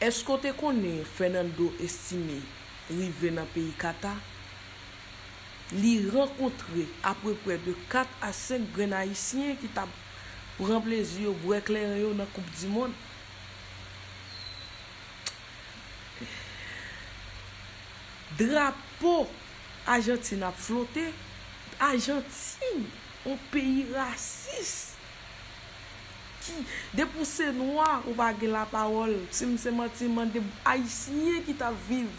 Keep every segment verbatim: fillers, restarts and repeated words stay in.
Èske w te konnen Fernando Estime rive nan peyi Kata? Li rankontre apeprè de kat a senk grenn Ayisyen ki t ap pran plezi yo, bwè kleren yo nan Koup di Mond. Drapo Ajantin ap flote. Ajantin, yon peyi rasis. Ki, depi w se nwa, ou pa gen lapawòl. Si m se manti, mande Ayisyen ki t ap viv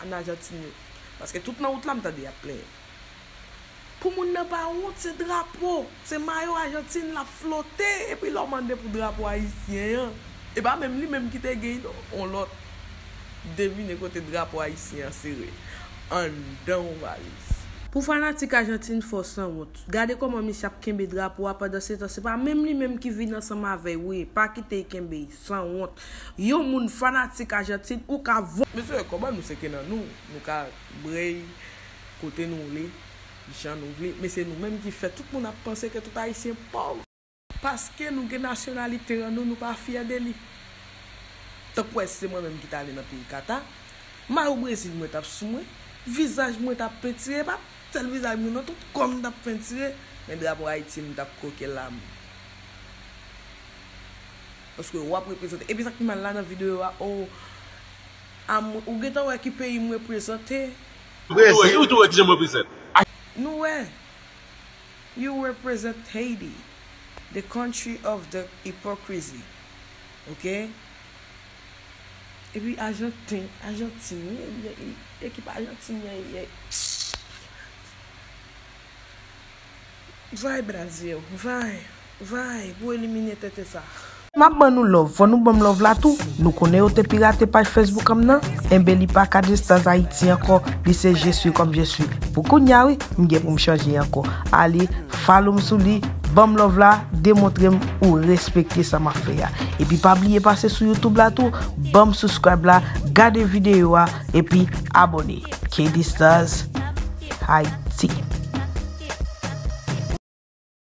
ann Ajantin yo. Paske tout nan wout la, m tande y ap plenyen. Pou moun nan pa wont, se drapo, se mayo Ajantin l ap flote, epi lè w mande pou drapo ayisyen an, e pa menm li menm ki te gen non, on lòt. Devine kote drapo ayisyen an sere. Anndan yon valiz. Pou fanatik Ajantin fò sanwont. Gade kòman misye ap kenbe drapo a pandan se tan. Se pa menm li menm ki vin ansanm avè l, wi. Pa kite l kenbe l. Sanwont. Yon moun fanatik Ajantin, ou ka vo. Mesye, kòman nou se ke nan nou? Nou ka brey kote nou vle, jan nou vle. Men se nou menm ki fè tout moun ap panse ke tout Ayisyen pòv. Paske nou gen nasyonalite an nou, nou pa fyè de li. Tankou wè si se mwen menm ki t ale nan peyi Kata, mayo Brezil mwen t ap sou mwen, vizaj mwen t ap pentire, e pa sèl vizaj mwen non, tout kò m t ap pentire, men drapo Ayiti m t ap kwoke lam. Paske w ap reprezante. Epi sa k pi mal la nan videyo a, o, a mwen, ou gentan wè ki peyi m reprezante? Brezil. Ou tou wè ki jan m reprezante. Nou wè. You represent Haiti, the country of the hypocrisy. Ok? Epi Ajantin, Ajantin, ye, ye, ye, ekip Ajantin, ye, ye. Vai, Brasil, vai, vai, pou elimine tete sa. M ap ban nou love, fò nou ban m love la tou. Nou konnen yo te pirate paj Facebook an m nan? Enben li pa Kadestaz Ayiti ankò, li se Je suis comme je suis. Pou kounya wi, m gen pou m chanje ankò. Ale, follow m sou li, ban m love la, demontre m ou respekte sa m ap fè a. Epi pa bliye pase sou YouTube la tou, ban m subscribe la, gade videyo a, epi abòne. Kadestaz, Haiti.